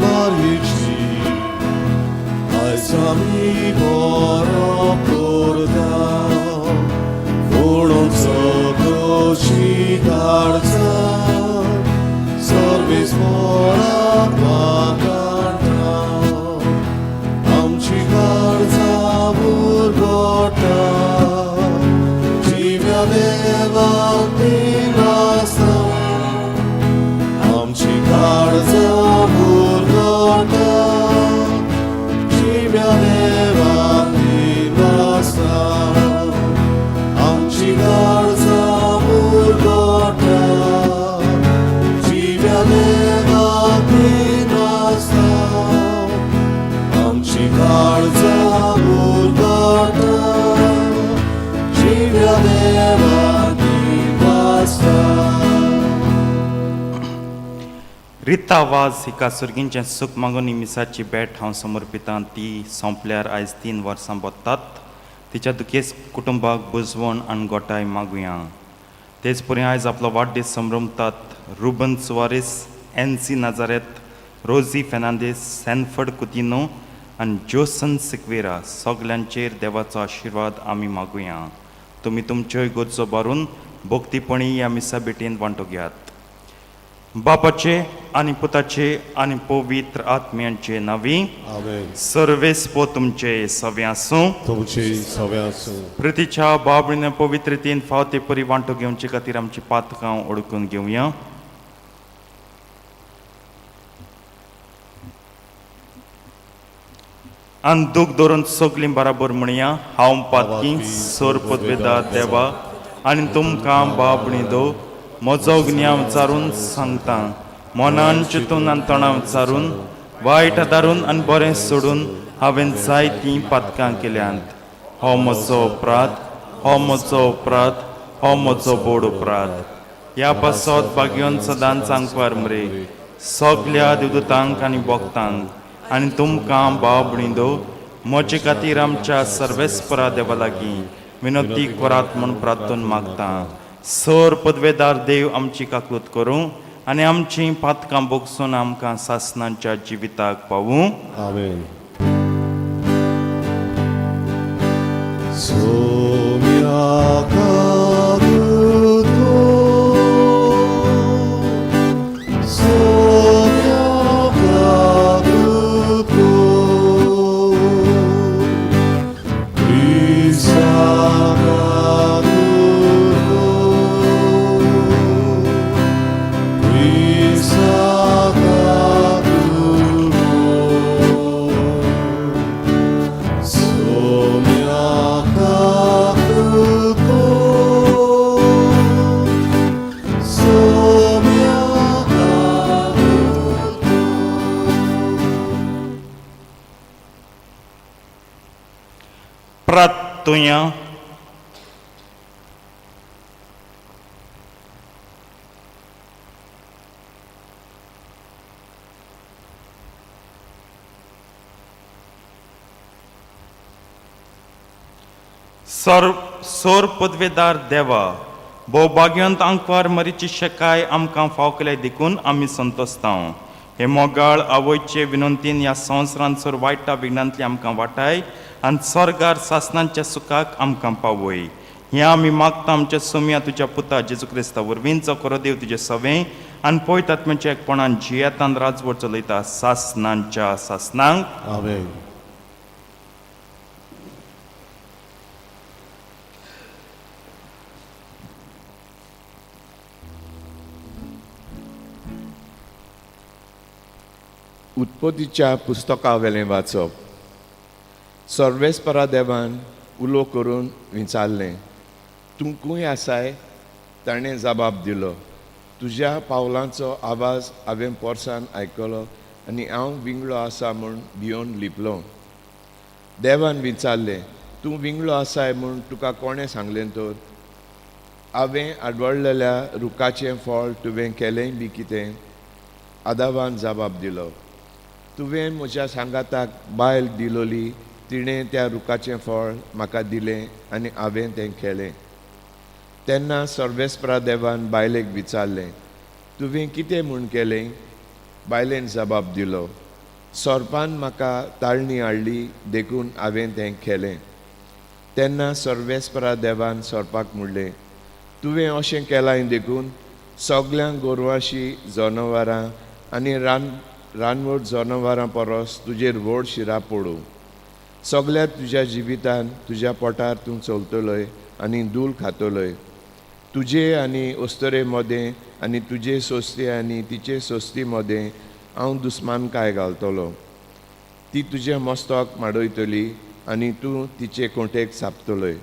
मारयेची आयज आमी बरो करता म्हणून सगळी काळजां सर्वीस मोराक वाकाडटा आमची काळजां उरगोटा जिव्या देवाक दिलासा आमची काळजां उरगोटा जिव्या देवाक दिलासा आमची काळजां उरगोटा जिव्या देवाक दिलासा आमची काळजां उरगोटा जिव्या देवाक दिलासा. रिता वाज हिका सुर्गींचें सूख मागून ही मिसाची भेट हांव समर्पितां. ती सोंपल्यार आयज 3 वर्सां बोत्तात. तिच्या दुखेस्त कुटुंबाक बुजवण आनी गोठाय मागुया. तेच परी आयज आपलो वाडदीस संभ्रमतात Ruben Soares, N C Nazareth, Rosy Fernandes, Sanford Coutinho आनी जोसन सिक्वेरा. सगल्यांचेर देवाचो आशिर्वाद आमी मागुया. तुमी तुमच्योय गरजो भरून भक्तीपणी ह्या मिसा भेटीन वांटो घेयात. बापाचे आनी पुताचे आनी पवित्र आत्म्यांचे नांवी. आमेन. सर्वेस्पो तुमचे सवे आसूं. तुमची सवे आसूं. प्रतिच्या बाबणीन पवित्रतेन फाव ते परी वांटो घेवचे खातीर आमची पातकां ओळखून घेवया. आनी दूख धरून सगलीं बराबर म्हणया, हांव पातकी सोर पदवेदा देवा आनी तुमकां बाबणी दो म्हजो ज्ञान विचारून सांगता. मनान चिंतून आनी तणाव विचारून वायट आदारून आनी बरें सोडून हांवें जायतीं पातकां केल्यांत. हो म्हजो अपराध, हो म्हजो अपराध, हो म्हजो बोड अपराध. ह्या पासत भाग्योन सदांच आंकवार मरे सगल्या देवदूतांक आनी भक्तांक आनी तुमकां बाबणी दो म्हजे खातीर आमच्या सर्वेस्परा देवा लागीं विनोती करात म्हूण प्रार्थन मागता. सर पदवेदार देव आमची काकूत करूं आनी आमचीं पातकां बोगसून आमकां सासनाच्या जिविताक पावूं. आमेन. सोम्या काकुतो, सोम्या काकुतो, क्रिस्ता काकुतो, क्रिस्ता काकुतो, सोम्या काकुतो, सोम्या काकुतो. प्रार्थुया. सर सोर पदवेदार देवा, भोवभाग्यंत आंकवार मरीची शकाय आमकां फाव केल्या देखून आमी संतोस्तांव. हे मोगाळ आवयचे विनंतीन ह्या संवसारांत सर वायटा विघ्नांतली आमकां वाटाय आनी स्वर्गार सासनांच्या सुखाक आमकां पावय. हें आमी मागता आमच्या सोम्या तुज्या पुता जेजू क्रिस्ता वरवीं, जो खरो देव तुजें सवें आनी पवित्र आत्म्याच्या एकपणान जियेतान राजवट चलयता सासनांच्या सासनांक. आमेन. उत्पत्तीच्या पुस्तका वेलें वाचप. सर्वेस्परा देवान उलो करून विचारलें, तूं खंय आसाय? ताणें जबाब दिलो, तुज्या पावलांचो आवाज हांवें पोरसान आयकलो आनी हांव विंगळो आसा म्हूण भियोन लिपलो. देवान विचारलें, तूं विंगळो आसाय म्हूण तुका कोणें सांगलें तर? हांवें आडवळलेल्या रुखाचें फळ तुवें केलेंय बी कितें? आदावान जबाब दिलो, तुवें म्हज्या सांगाताक बायल दिलोली, तिणें त्या रुखाचें फळ म्हाका दिलें आनी हांवें तें केलें. तेन्ना सर्वेस्परा देवान बायलेक विचारलें, तुवें कितें म्हूण केलें? बायलेन जबाब दिलो, सोरपान म्हाका ताळणी हाडली देखून हांवें तें केलें. तेन्ना सर्वेस्परा देवान सोरपाक म्हणलें, तुवें अशें केलां देखून सगळ्या गोरवांशी जनावरां आनी रानवट जनावरां परस तुजेर व्हड शिरा पडूं. सगळ्या तुज्या जिवितान तुज्या पोटार तूं चलतलोय आनी धूल खातलोय. तुजे आनी अस्तरे मदें आनी तुजे सोस्ती आनी तिचे सोस्ती मदें हांव दुस्मानकाय घालतलो. ती तुजें मस्तक माडयतली आनी तूं तिचे कोंटेक सापतलोय.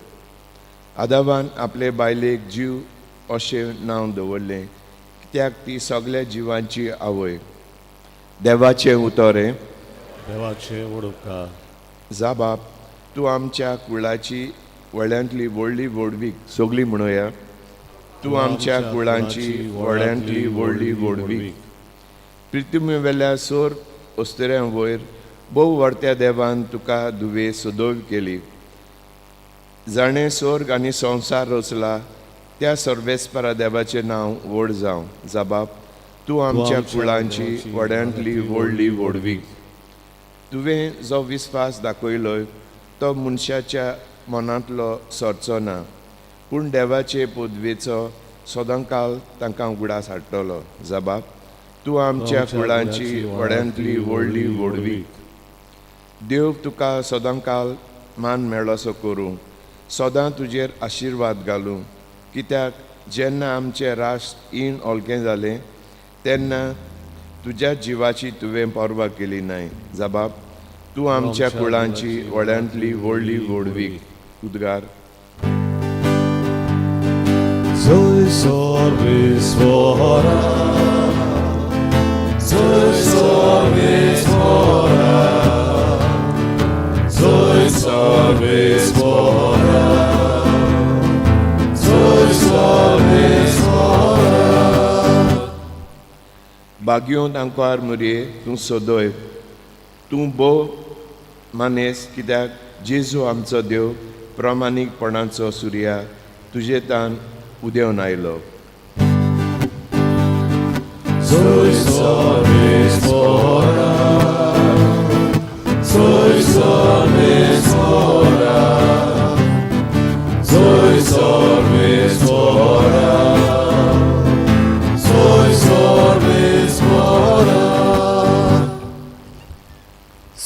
आदावान आपले बायलेक जीव अशें नांव दवरलें कित्याक ती सगळ्या जिवांची आवय. देवाचें उतर हें. देवाचे उडोवका. जाबाब, तूं आमच्या कुळाची व्हड्यांतली व्हडली व्हडवीक. सगळीं म्हणोया, तूं आमच्या कुळांची व्हड्यांतली व्हडली व्हडवीक. पृथ्वी वेल्या सोर अस्तऱ्यां वयर भोव व्हडत्या देवान तुका दुवे सदोव केली. जाणें स्वर्ग आनी संवसार रचला त्या सर्वेस्परा देवाचें नांव व्हड जावं. जाबाब, तूं आमच्या कुळांची व्हड्यांतली व्हडली व्हडवीक. तुवें जो विस्वास दाखयलो तो मनशाच्या मनांतलो सरचो ना, पूण देवाचे पदवेचो सदांकाल तांकां उगडास हाडटलो. जबाब, तूं आमच्या कुळांची व्हड्यांतली व्हडली व्हडवीक. देव तुका सदांकाल मान मेळोसो करूं, सदां तुजेर आशिर्वाद घालूं. कित्याक जेन्ना आमचें राष्ट्र ईण ओलकें जालें तेन्ना तुज्या जिवाची तुवें पर्वा केली नाय. जबाब, तूं आमच्या कुळांची व्हड्यांतली व्हडली व्हडवीक. उद्गार. जय सर्वेस्वरा, जय सर्वेस्वरा, जय सर्वेस्वरा, जय सर्वेस्वरा. बागयोन आंकवार मुरये, तूं सदय, तूं भोव मानेस, कित्याक जेजू आमचो देव प्रामाणीकपणाचो सुर्या तुजे तान उदेवन आयलो. जय सर्वेस्वरा, जय सर्वेस्वरा, जय सर्वेस्वरा, जय सर्वेस्वरा.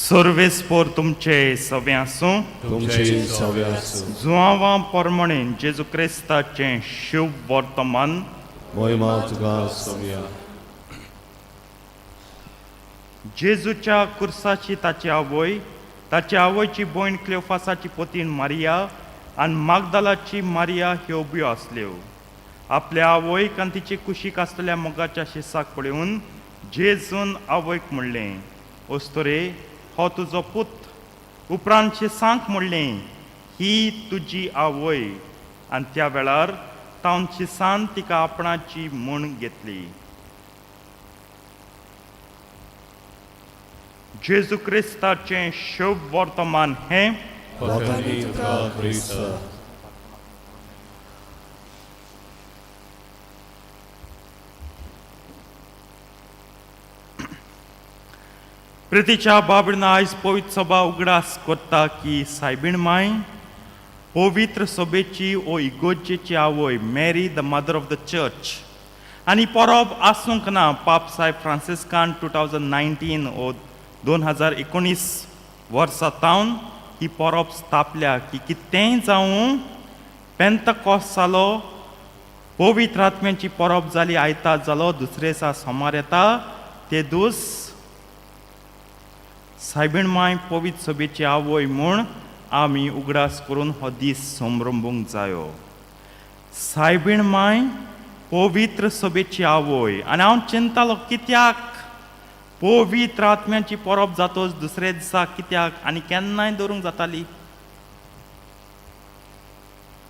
सर्वेस्पोर तुमचे सवे आसूं. तुमचे सवे आसूं. जुआंवा परमणेन जेजू क्रिस्ताचें शुभ वर्तमान. मोहिमा तुका सोम्या. जेजूच्या कुर्साची ताची आवय, ताची आवयची भयण क्लेओफासाची पतीण मारिया आनी मागदालाची मारिया ह्यो उब्यो आसल्यो. आपल्या आवयक आनी तिचे कुशीक आसलेल्या मोगाच्या शिसाक पळोवन जेजून आवयक म्हणलें, अस्तुरे, हो तुजो पूत. उपरांत शिसांक म्हणलें, ही तुजी आवय. आनी त्या वेळार तावन शिसान तिका आपणाची म्हण घेतली. जेजू क्रिस्ताचें शुभ वर्तमान हें. वाखाणी तुका क्रिस्ता. प्रितीच्या बाबडीन आयज पवित्र सभा उगडास करता की सायबीण माय पवित्र सभेची ओ इगोर्जेची आवय, Mary the mother of the church. आनी परब आसूंक ना, पाप साहेब फ्रांसिस्कान 2019 ओ 2019 वर्सा तावन ही परब स्थापल्या की कितेंय जावं पेंतकॉस जालो, पवित्र आत्म्याची परब जाली, आयतार जालो, दुसरे दिसा सोमार येता, ते दीस सायबीण माय पवित्र सभेची आवय म्हूण आमी उगडास करून हो दीस संभ्रंबूंक जायो. सायबीण माय पवित्र सभेची आवय. आनी हांव चिंतालो कित्याक पवित्र आत्म्याची परब जातोच दुसरे दिसा कित्याक आनी केन्नाय दवरूंक जाताली.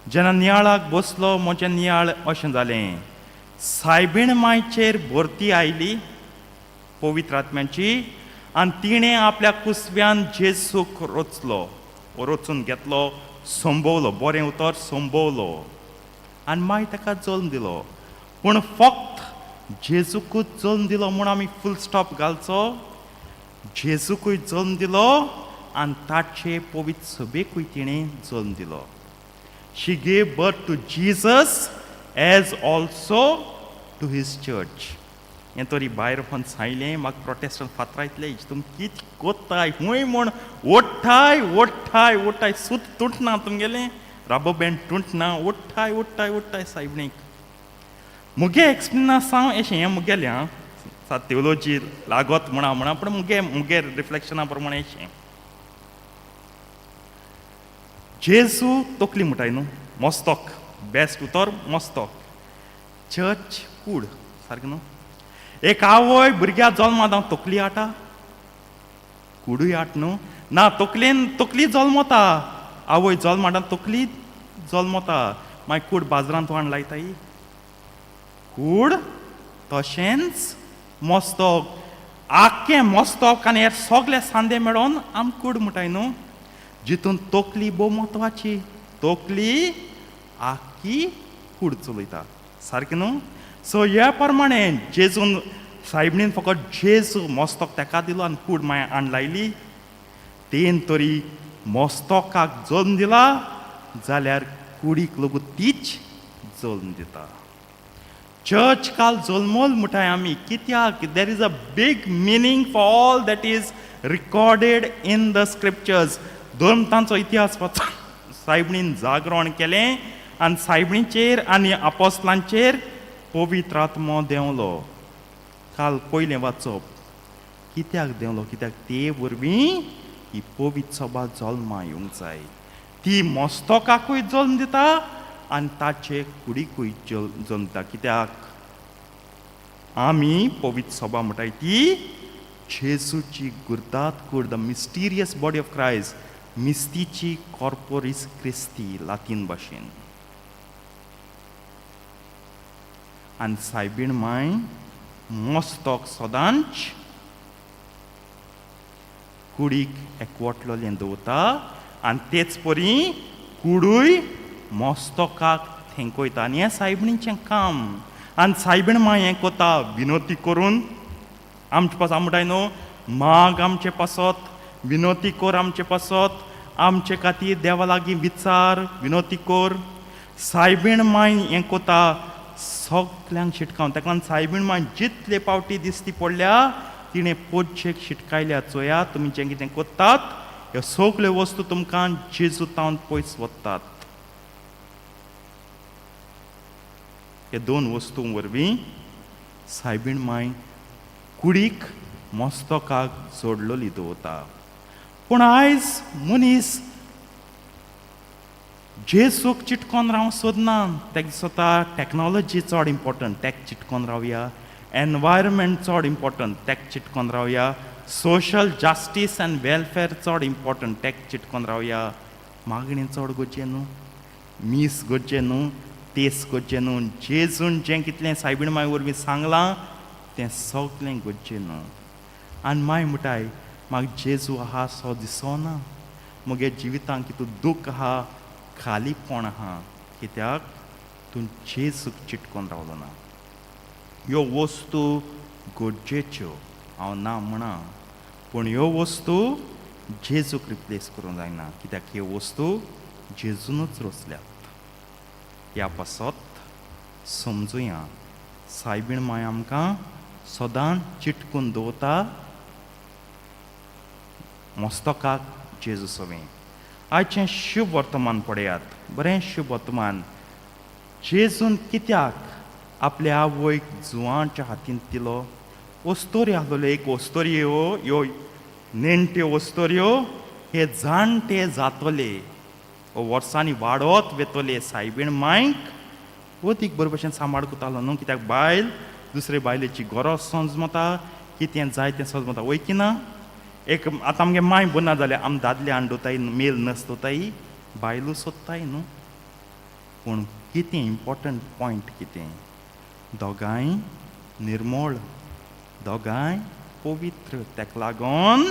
जेन्ना नियाळाक बसलो म्हजें नियाळ अशें जालें, सायबीण मायचेर भरती आयली पवित्र आत्म्याची आनी तिणें आपल्या कुसव्यान जेजूक रचलो, रचून घेतलो, संभवलो, बरें उतर संभवलो आनी मागीर ताका जल्म दिलो. पूण फक्त जेजूकूच जल्म दिलो म्हूण आमी फूल स्टॉप घालचो? जेजूकूय जल्म दिलो आनी ताचे पवित्र सभेकूय तिणें जल्म दिलो. She gave birth to Jesus as also to his church. हें तरी भायर वचून सांगलें म्हाका प्रोटेस्टंट फातरायतले, तुमी कितें कोत्ताय हूंय म्हूण ओडटाय ओडटाय ओडटाय, सूत तुटना तुमगेलें, रबर बँड तुटना, ओडटाय ओडटाय ओडटाय सायबणीक. मुगे एक्सपिरियन्स हांव एशें हें मुगेलें आं, सा थियोलॉजी लागत म्हणा म्हणा, पूण मुगे मुगे रिफ्लेक्शना प्रमाणें एशें. जेजू तकली म्हणटाय न्हू, मस्तक, बेस्ट उतर मस्तक, चर्च कूड, सारकें न्हू? एक आवय भुरग्या जल्मात हांव तकली हाडटा, कुडूय हाट न्हू? ना, तकलेन तकली जल्मता, आवय जल्माटा तकली जल्मता, मागीर कूड बाजारांत हाडून लायताय. कूड तशेंच मस्तक, आख्खें मस्तक आनी हेर सगळे सांदे मेळोन आम कूड म्हणटाय न्हू, जितून तकली भोव म्हत्वाची, तकली आख्खी कूड चलयता, सारकें न्हू? सो ह्या प्रमाणे जेजून सायबणीन फकत जेजू मस्तक तेका दिलो आनी कूड मागीर हाडून लायली. तेन तरी मस्तकाक जल्म दिला जाल्यार कुडीक लोगू तीच जल्म दिता. चर्च काल जल्मल म्हणटाय आमी कित्याक? There is a big meaning for all that is recorded in the scriptures. धर्म तांचो इतिहास वाचून सायबणीन जागरण केलें आनी सायबणीचेर आनी आपोस्लांचेर पवित्र आत्मो देंवलो. काल पयलें वाचप कित्याक देंवलो? कित्याक ते वरवीं ही पवित्र सभा जल्मा येवंक जाय. ती मस्तकाकूय जल्म दिता आनी ताचे कुडीकूय जल्म दिता. कित्याक आमी पवित्र सभा म्हणटाय ती जेजूची गुर्दात कूड, the mysterious body of Christ, Mystici Corporis Christi Latin भाशेन. आनी सायबीण माय मस्तक सदांच कुडीक एकवटलेलें दवरता आनी तेच परी कुडूय मस्तकाक थेंकयता. आनी हें सायबिणीचें काम. आनी सायबीण माय हें कोता विनोती करून आमचे पासत. म्हणटाय न्हू, माग आमचे पासत, विनोती कर आमचे पासत, आमचे खातीर देवा लागीं विचार, विनोती कर. सायबीण माय हें कोता सगल्यांक शिटकावन. ताका लागून सायबीण माय जितले पावटी दिसती पडल्या तिणें पोटशेक शिटकायल्या, चोया तुमी जें कितें कोत्तात ह्यो सगल्यो वस्तू तुमकां जेजू तावन पयस वतात. ह्या दोन वस्तूं वरवीं सायबीण माय कुडीक मस्तकाक जोडलोली दवरता. पूण आयज मनीस जेजूक चिटकोन रावंक सोदना. ताका दिसता टॅक्नोलॉजी चड इम्पोर्टंट, तेक चिटकोन रावया, एनवायरमेंट चड इम्पोर्टंट, तेक चिटकोन रावया, सोशल जस्टीस आनी वेलफेर चड इम्पोर्टंट, तेक चिटकोन रावया. मागणें चड गरजें न्हू, मीस गरजें न्हू, तेस गरजें न्हू, जेजून जें कितलें सायबीण माय वरवीं सांगलां तें सगलें गरजें न्हू. आनी माय म्हणटाय म्हाका जेजू आहा सो दिसना, म्हगे जिवितांत कितू दूख आहा, खालीपण आहा. कित्याक तूं जेजूक चिटकोन रावलो ना. ह्यो वस्तू गरजेच्यो, हांव ना म्हणा, पूण ह्यो वस्तू जेजूक रिप्लेस करूंक जायना, कित्याक ह्यो वस्तू जेजूनच रचल्यात. ह्या पासत समजुया, सायबीण माय आमकां सदांच चिटकून दवरता मस्तकाक जेजू सवें. आयचें शुभ वर्तमान पळयात, बरें शुभ वर्तमान. जेजून कित्याक आपल्या आवयक जुवांच्या हातींत दिलो? ओस्तोरी आसलेल्यो, एक ओस्तोरयो, ह्यो नेणट्यो ओस्तोरयो हे जाणटे जातले, वर्सांनी वाडत वेतले. सायबीण मायक अदीक बरे भशेन सांबाळ करतालो न्हू, कित्याक बायल दुसरे बायलेची गरज समजता, कितें जाय तें समजता, वय की ना? एक आतां आमगे माय बरी जाल्यार आम दादले हाडून दवरताय, मेल नर्स दवरताय, बायलो सोदताय न्हू. पूण कितें इम्पोर्टंट पॉयंट कितें? दोगांय निर्मळ, दोगांय पवित्र. ताका लागून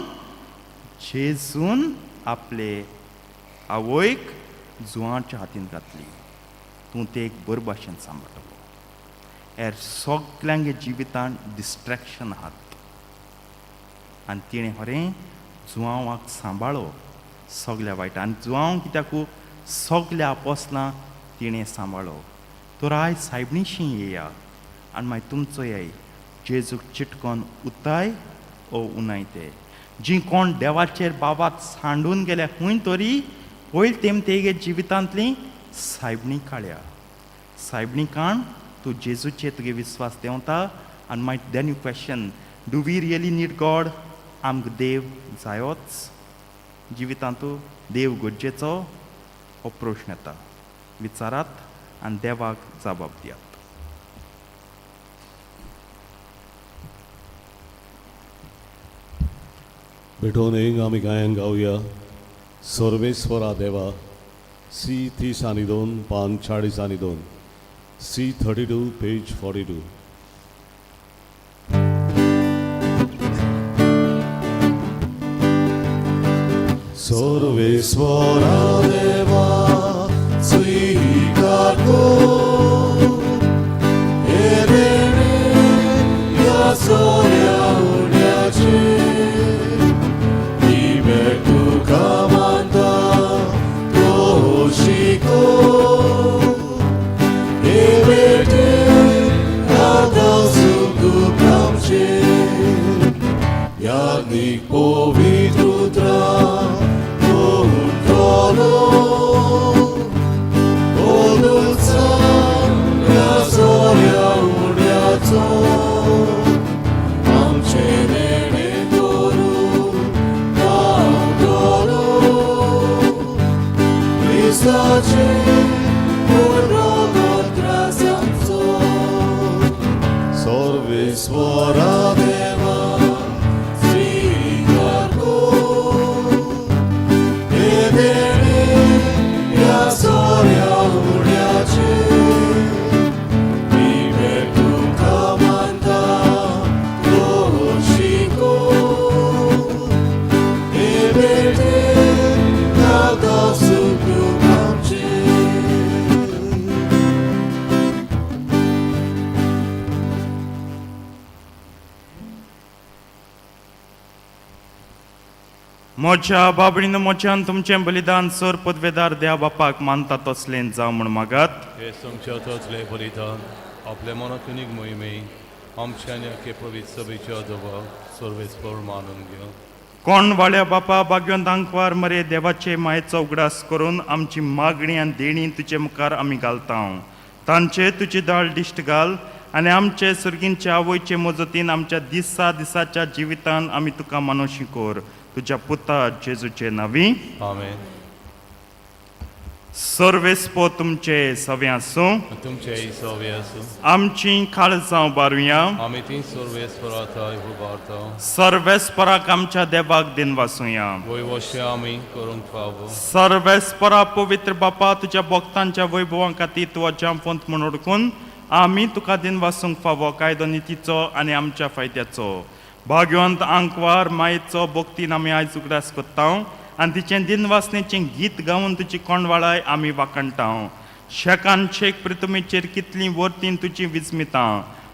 जेजून आपले आवयक जुवांच्या हातीन घातली, तूं ते एक बरे भाशेन सांबाळटलो. हेर सगल्यांगे जिवितान डिस्ट्रेक्शन आहात. आनी तिणें खरें जुआंवाक सांबाळो सगल्या वायट. आनी जुआंव कित्याकू सगल्या आपोसलां तिणें सांबाळो. तर आयज सायबणीशी येया आनी मागीर तुमचो येय जेजूक चिटकोन उताय ओ उनाय ते जी कोण देवाचेर बाबात सांडून गेल्या खूंय तरी पयल तेम तेगे जिवितांतली सायबणी काळ्या. सायबणी काण तूं जेजूचेर तुगे विस्वास देंवता आनी मागीर then you question, do we really need God? आमकां देव जायोच जिवितांतू? देव गरजेचो? हो प्रश्न येता. विचारात आनी देवाक जबाब दियात. भेटोवन एक आमी गायन गावया सर्वेस्वरा देवा. सी 32, पान 42, C 32, page 42. Sarveswara देवा स्वीकार कर हे देणे ह्या सोऱ्या उण्याचे विवेक तुका मानता तो शिको हे बेटे आतां सुख दुख आमचें याज्ञीक पवित्र उतरां कोण ह्या सोऱ्या उड्याचो आमचें देणें दवरून पावतलो क्रिस्ताचें त्रासांचो. सर्वेस्वरा देवा स्वीकार कर हे देणें ह्या सोऱ्या उड्याचें विवेक तुका मानता तो शिको हे बेटे आतां सुख दुख आमचें. म्हज्या बाबणीन म्हज्यान तुमचें बलिदान सर पदवेदार देवा बापाक मानता तसलें जावं म्हूण मागात. हे तुमच्या तसले बलिदान आपल्या मनातून मोहिमे आमच्या आनी पवित्र सभेच्या देवा सर्वेस्पर मानून घेवं. कोण वाळ्या बापा बागयोन आंकवार मरे देवाचे मायेचो उगडास करून आमची मागणी आनी देणी तुजे मुखार आमी घालता. तांचे तुजी दाळ दिश्ट घाल आनी आमचे सुर्गींचे आवयचे मजतीन आमच्या दिसा दिसाच्या जिवितान आमी तुका मानोशी कर. तुज्या पुता जेजूचे नांवी आमेन. सर्वेस्पो तुमचे सवे आसूं. तुमचेय सवे आसूं. आमची काळजां बारुया. आमी ती सर्वेस्परा थंय उबारता. सर्वेस्पराक आमच्या देवाक दिन वासुया. वयवशे आमी करूंक फावो. सर्वेस्परा पवित्र बापा तुज्या भक्तांच्या वैभवां खातीर तूं अजांफोंत म्हूण ओडकून आमी तुका दिन वासूंक फावो कायदो नितीचो आनी आमच्या फायद्याचो. भाग्यवंत आंकवार मायेचो भक्तीन आमी आयज उगडास करता आनी तिचें दिनवासनेचें गीत गावन तुजी कोंडवाळाय आमी वाखाणटा. शेकान शेक प्रितुमेचेर कितलीं वर्तीन तुजी विस्मितां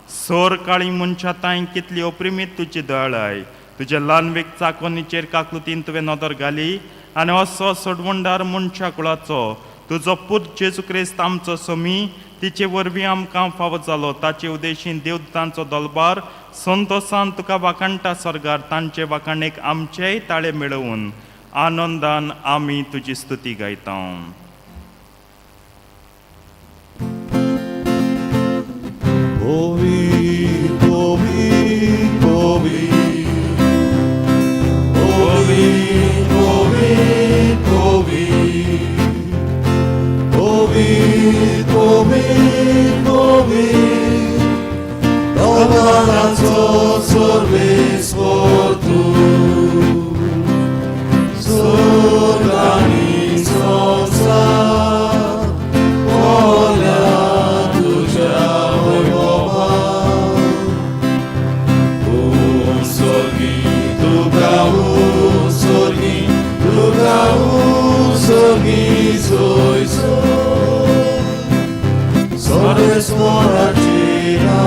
सोर काळी मनशां तांय कितली अप्रिमीत तुजी दयाळाय. तुज्या ल्हानवेक चाकोनीचेर काकलुतीन तुवें नदर घाली आनी असो सोडवणदार मनशा कुळाचो तुजो पूत जेजू क्रिस्त आमचो समी तिचे वरवीं आमकां फावो जालो. ताचे उदेशीन देवदूतांचो दलबार संतोसान तुका वाखाणटा सर्गार. तांचे वाखाणेक आमचेय ताळे मेळोवन आनंदान आमी तुजी स्तुती गायता. Ovi, ovi, ovi, ovi, ovi, ovi, ovi, ovi, ovi, Domanazzo sorves tu, Sorgani sonsa, Ola tuja oiboma, Sorgi tuka sorgi tuka sorgi soi soi Sorves moratina.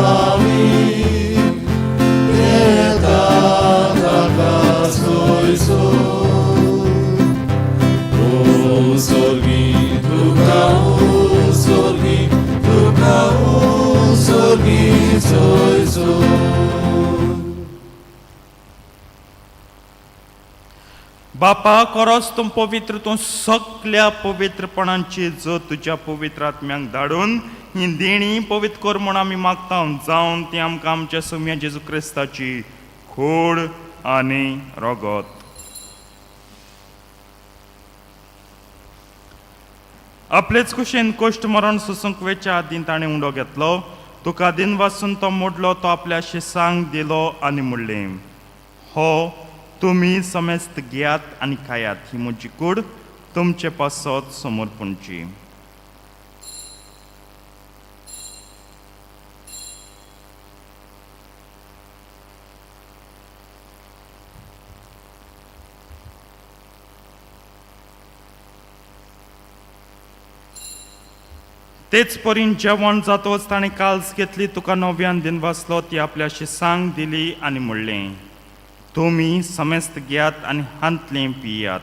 उंसोर्गी तुका उंसोर्गी तुका उंसोर्गी सोयसो. बापा कोरोस तूं पवित्र, तूं सगल्या पवित्रपणांची जो तुज्या पवित्र आत्म्यांक धाडून ही देणी पवित्र कर म्हूण आमी मागता, जावन ती आमकां आमच्या सोम्या जेजू क्रिस्ताची खोड आनी रगत. आपलेच कुशीन कोश्ट मरण सोसूंक वेच्या आदीं ताणें उंडो घेतलो, तुका दिन वासून तो मोडलो, तो आपल्या शिसांक दिलो आनी म्हणलें, हो तुमी समेस्त घेयात आनी खायात, ही म्हजी कूड तुमचे पासत समर्पणची. तेच परीन जेवण जातच ताणें काल्स घेतली, तुका नव्यान दिन वाचलो, ती आपल्या शिसांक दिली आनी म्हणलें, तुमी समेस्त घेयात आनी हांतलें पियात,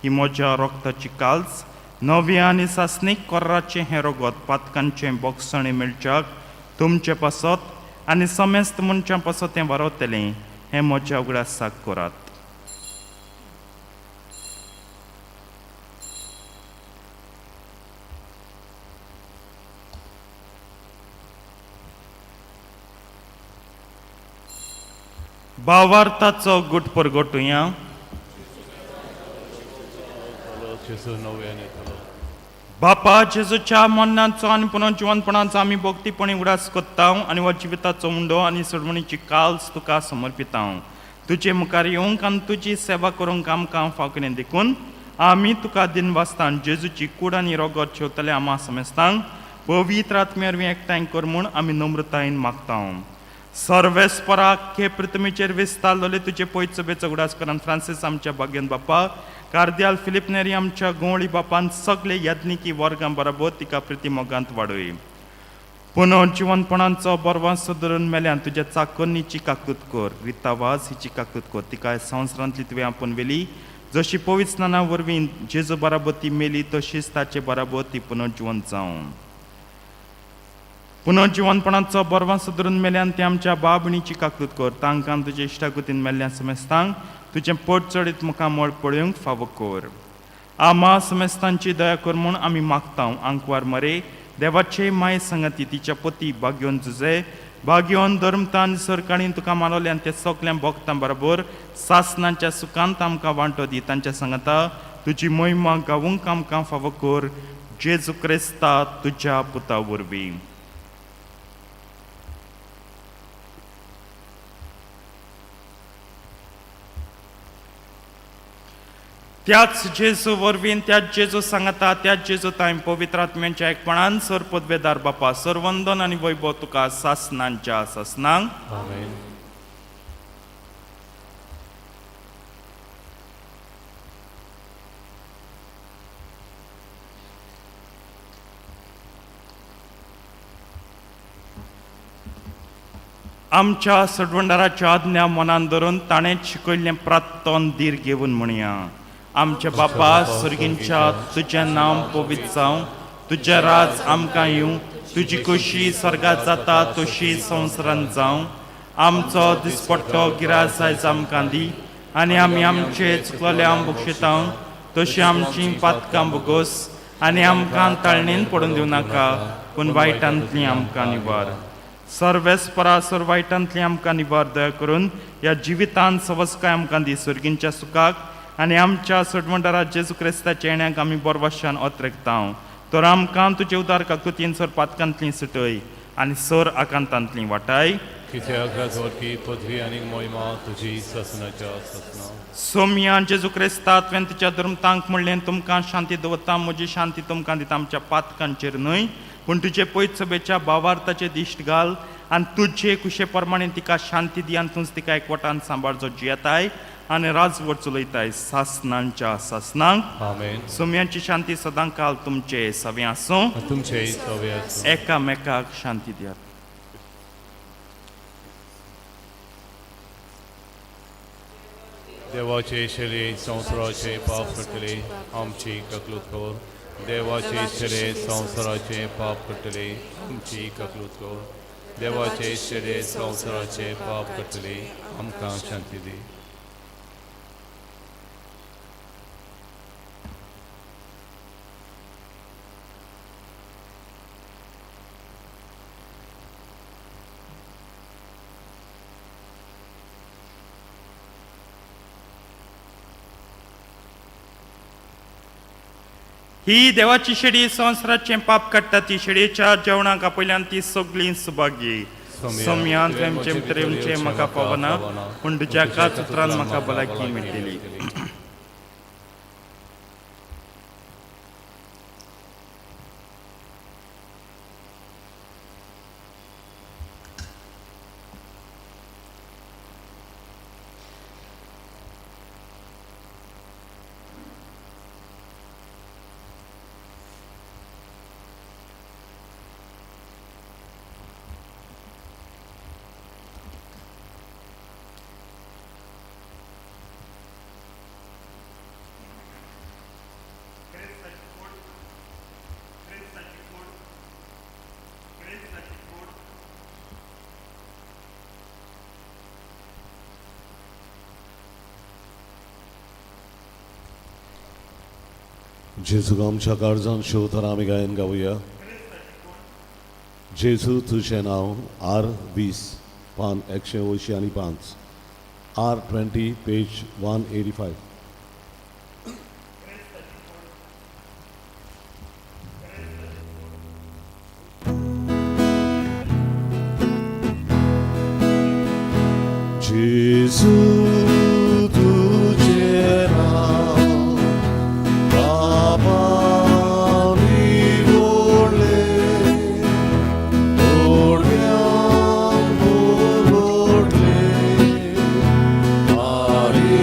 ही म्हज्या रक्ताची काल्स, नव्या आनी सासणीक कोर्राचें हें रगत पातकांचें बोगसणें मेळच्याक तुमचे पासत आनी समेस्त मनशां पासत तें बरोवतलें, हें म्हज्या उगडासाक करात. भावार्थाचो गुट परगटुया. जेजू नव्यान येतलो. बापा जेजूच्या मरणाचो आनी पुनर्जिवनपणाचो आमी भक्तीपणी उगडास कोत्ता आनी हो जिविताचो उंडो आनी सोडवणीची काल्स तुका समर्पिता. तुजे मुखार येवंक आनी तुजी सेवा करूंक आमकां फावकणें देखून आमी तुका दिनवासता. जेजूची कूड आनी रगत शेवतले आमा समेस्तांक पवित्र आत्म्या वरवीं एकठांय कर म्हूण आमी नम्रतायेन मागता. सर्वेस्पराक हे पृथ्वीचेर विस्तारलेले तुजे पयचो उगडास करान फ्रांसीस आमच्या भाग्यन बापा, कार्दियाल फिलीप नेरी आमच्या गोंवळी बापान सगळे याज्ञिकी वर्गां बरोबर तिका प्रिती मोगांत वाडय. पुनर्जिवनपणाचो बरवास धरून मेल्यान तुज्या चाकोन्नीची काकूत कर, रिता वाज हिची काकूत कर, तिका संवसारांतली तुवें आपूण व्हेली, जशी पवित्र स्नाना वरवीं जेजू बराबर ती मेली तशीच ताचे बराबर ती पुनर्जिवन जावं. पुनर्जिवनपणाचो बरवास धरून मेल्यान ते आमच्या बाबणीची काकूत कर, तांकां तुजे इश्टागतीन मेल्ल्या समेस्तांक तुजें पोट चडीत मुखामळ पळोवंक फावो कर. आमा समेस्तांची दया कर म्हूण आमी मागता. आंकवार मरे देवाचे माये संगती तिच्या पती भाग्योन जुजे भाग्योन धर्मतान सरकाळीन तुका मानवले आनी ते सगळ्या भोगतां बरोबर सासनाच्या सुखांत आमकां वांटो दी. तांच्या सांगता तुजी मोहिमा गावूंक आमकां फावो कर, जेजू क्रिस्ता तुज्या पुता वरवीं. त्याच जेजू वरवीं, त्याच जेजू सांगता, त्याच जेजू तांय पवित्र आत्म्यांच्या एकपणान सर पदवेदार बापा सरवंदन आनी वैभव तुका सासनांच्या सासनांक. आमेन. आमच्या सडवंडाराच्या आज्ञा मनान धरून ताणें शिकयल्लें प्रात्तन धीर घेवन म्हणया. आमच्या बापा सर्गींच्या, तुजें नांव पवित्र जावं, तुजें राज आमकां येवं, तुजी खोशी स्वर्गात जाता तशी संवसारांत जावं. आमचो दिसपट्टो गिरास आयज आमकां दी आनी आमी आमचे चुकलेले आम बक्षिता तशी आमची पातकां बोगोस आनी आमकां ताळणेन पडून दिवं नाका, पूण वायटांतली आमकां निवार. सर्वेस्परा सर वायटांतली आमकां निवार. दया करून ह्या जिवितांत सवस्काय आमकां दी, सर्गींच्या सुखाक आनी आमच्या सडवंडारा जेजू क्रिस्ताच्या येण्याक आमी बोरवाशान अत्रेकता. तर आमकां तुजे उदार काकुतीन सर पातकांतली सुटय आनी सर आकांतांतली वाटाय. कित्याक राजवटकी पदवी आनी मोहिमा तुजी सासनाच्या सासना. सोमया जेजू क्रिस्ता तुवें तुज्या धर्मतांक म्हणलें, तुमकां शांती दवरता, म्हजी शांती तुमकां दिता, आमच्या पातकांचेर न्हय पूण तुजे पयत सभेच्या भावार्थाचे दिश्ट घाल आनी तुजे कुशे प्रमाणे तिका शांती दी आनी तूंच तिका एकवटान सांबाळ, जो जियेताय आनी राजवट चलयताय सासनांच्या सासनांक. आमेन. सोम्यांची शांती सदां काल तुमचे सवे आसूं. तुमचे सवे आसूं. एकामेकाक शांती दियात. देवाचे शेले संवसाराचे पाप कटले आमची ककलूत कर. देवाचे शेले संवसाराचे पाप कटले आमची ककलूत कर. देवाचे शेले संवसाराचे पाप कटले आमकां शांती दी. ही देवाची शेडी संवसाराचें पाप काडटा ती शेडयेच्या जेवणाक आपयल्यान ती सगळीं सुभागी. सोम्यान तुमचे भितर येवचें म्हाका पावना, पूण तुज्या एकाच उतरान म्हाका भलायकी मेळटली. जेजू आमच्या काळजान शिवतर आमी गायन गावया. जेजू तुजें नांव आर 20 पान 185, आर 20 पेज 185. जेजू तुजें नांव पापांनी ओडले, ओडव्यान ओडले, आनी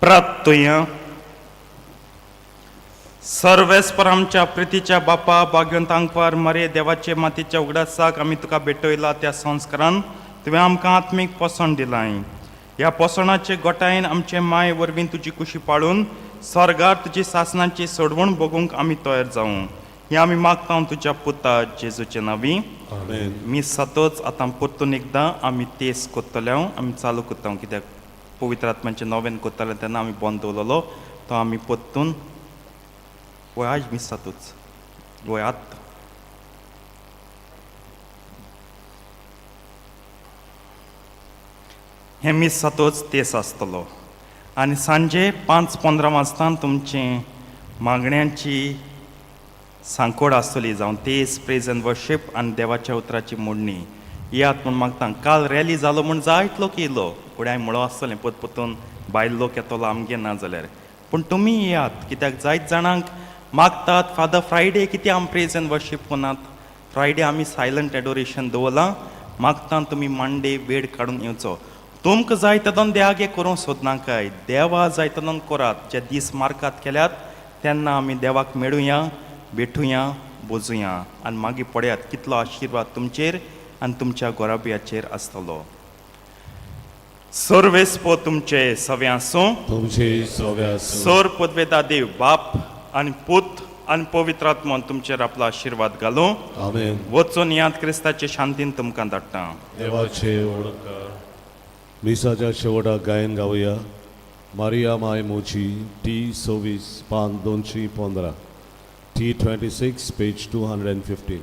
प्राप्तुया. सर्वेस्पर आमच्या प्रितीच्या बापा, भाग्यवंत आंकवार मरे देवाचे मातीच्या उगडासाक आमी तुका भेटयला त्या संस्कारान तुवें आमकां आत्मीक पोसण दिलाय. ह्या पोसणाचे गोटायेन आमचे माय वरवीं तुजी कुशी पाळून स्वर्गार तुजी सासणाची सोडवण बगूंक आमी तयार जावं, हें आमी मागता तुज्या पुता जेजूचे नांवी. आमेन. मी सतोच आतां परतून एकदां आमी तेस कोत्तले, आमी चालू करता, कित्याक पवित्र आत्म्याचें नोवेन कोत्ताले तेन्ना आमी बंद दवरलेलो तो आमी परतून. वय आज मीस जातूच वय आत. हें मीस जातूच तेस आसतलो आनी सांजे 5:15 वाजता तुमचें मागण्यांची सांकोड आसतली, जावं तेज प्रेज एंड वर्शीप आनी देवाच्या उतराची मोडणी. येयात म्हूण मागता. काल रॅली जालो म्हूण जायत लोक येयलो. फुडें हांवें म्हणलो आसतलें परत परतून बायल लोक येतलो आमगे ना जाल्यार, पूण तुमी येयात, कित्याक जायत जाणांक मागतात, फादर फ्रायडे कित्याक आमी प्रेज एंड वर्शीप कोनात? फ्रायडे आमी सायलंट एडोरेशन दवरलां. मागता तुमी मांडे वेळ काडून येवचो. तुमकां जाय तेदोन देवागे करूंक सोदनाकाय, देवा जाय तेदोन करात. जे दीस मार्कात केल्यात तेन्ना आमी देवाक मेळुया, भेटुया, बोजुया आनी मागीर पळयात कितलो आशिर्वाद तुमचेर आनी तुमच्या गोराबियाचेर आसतलो. सर्वेस्पो तुमचे सवे आसूं. तुमचे सवे आसूं. सर पदवेदा देव बाप आनी पूत आनी पवित्र आत्मोन तुमचेर आपलो आशिर्वाद घालूं. आमेन. वचून याद, क्रिस्ताचे शांतीन तुमकां धाडटा. देवाचे ओळख. मिसाच्या शेवटाक गायन गावया, मारिया माय मोची, टी 26, पान 215, T 26, page 215.